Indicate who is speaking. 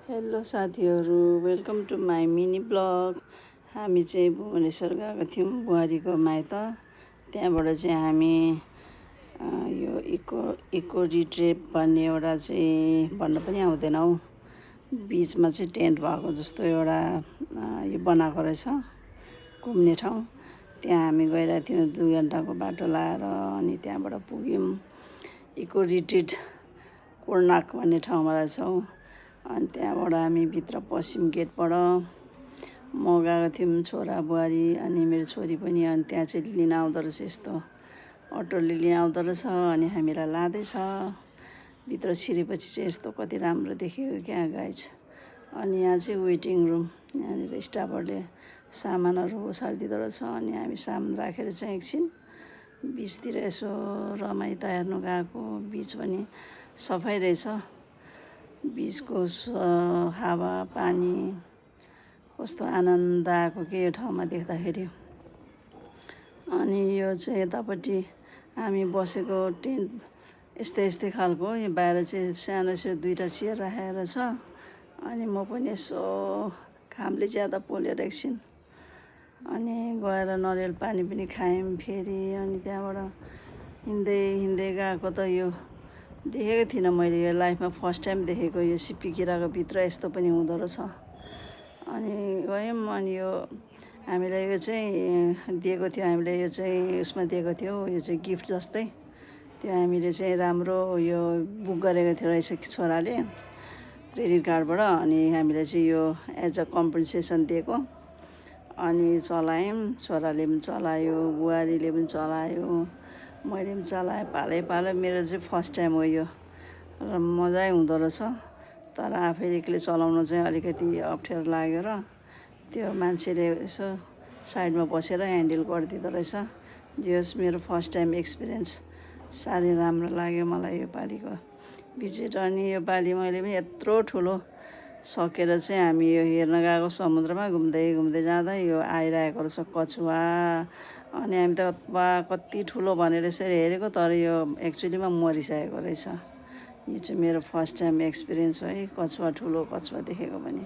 Speaker 1: Hello साथीहरू, welcome to my mini vlog. हामी चाहिँ भुवनेश्वर गएको थियौँ बुहारीको माइत। त्यहाँबाट चाहिँ हामी यो इको रिट्रिट भन्ने एउटा चाहिँ भन्न पनि आउँदैन हौ, बिचमा चाहिँ टेन्ट भएको जस्तो एउटा यो बनाएको रहेछ घुम्ने ठाउँ। त्यहाँ हामी गइरहेको थियौँ 2 घन्टाको बाटो लाएर। अनि त्यहाँबाट पुग्यौँ इको रिट्रिट कोर्नाक भन्ने ठाउँमा रहेछौँ। अनि त्यहाँबाट हामी भित्र पस्यौँ गेटबाट। म गएको थियौँ, छोरा बुहारी अनि मेरो छोरी पनि। अनि त्यहाँ चाहिँ लिन आउँदो रहेछ, यस्तो अटोले लिन आउँदो रहेछ अनि हामीलाई लाँदैछ। भित्र छिरेपछि चाहिँ यस्तो कति राम्रो देखेको क्या गाइज। अनि यहाँ चाहिँ वेटिङ रुम, यहाँनिर स्टाफहरूले सामानहरू ओसारिदिँदो रहेछ। अनि हामी सामान राखेर चाहिँ एकछिन बिचतिर यसो रमाइलो हेर्नु गएको। बिच पनि सफाइ रहेछ, बिचको हावा पानी कस्तो आनन्द आएको के यो ठाउँमा देख्दाखेरि। अनि यो चाहिँ यतापट्टि हामी बसेको टेन्ट यस्तै खालको। यो बाहिर चाहिँ सानो 2टा चेयर राखेर छ। अनि म पनि यसो घामले ज्यादा पोलेर एकछिन अनि गएर नरिवल पानी पनि खायौँ फेरि। अनि त्यहाँबाट हिँड्दै गएको त यो देखेको थिइनँ मैले, यो लाइफमा फर्स्ट टाइम देखेको। यो सिप्पिकिराको भित्र यस्तो पनि हुँदो रहेछ। अनि गयौँ। अनि यो हामीलाई यो चाहिँ दिएको थियो, हामीलाई यो चाहिँ उसमा दिएको थियो, यो चाहिँ गिफ्ट जस्तै। त्यो हामीले चाहिँ राम्रो यो बुक गरेको थियो रहेछ छोराले क्रेडिट कार्डबाट। अनि हामीलाई चाहिँ यो एज अ कम्पन्सेसन दिएको। अनि चलायौँ, छोराले पनि चलायो, बुहारीले पनि चलायो, मैले पनि चलाएँ पालै। मेरो चाहिँ फर्स्ट टाइम हो यो र मजै हुँदो रहेछ। तर आफै एक्लै चलाउनु चाहिँ अलिकति अप्ठ्यारो लाग्यो र त्यो मान्छेले यसो साइडमा बसेर ह्यान्डल गरिदिँदो रहेछ। जे होस्, मेरो फर्स्ट टाइम एक्सपिरियन्स साह्रै राम्रो लाग्यो मलाई यो पालिको भिजिट। अनि यो पालि मैले पनि यत्रो ठुलो सकेर चाहिँ हामी यो हेर्न गएको समुद्रमा घुम्दै जाँदा यो आइरहेको रहेछ कछुवा। अनि हामी त कति ठुलो भनेर यसरी हेरेको, तर यो एक्चुअलीमा मरिसकेको रहेछ। यो चाहिँ मेरो फर्स्ट टाइम एक्सपिरियन्स हो है, ठुलो कछुवा देखेको पनि।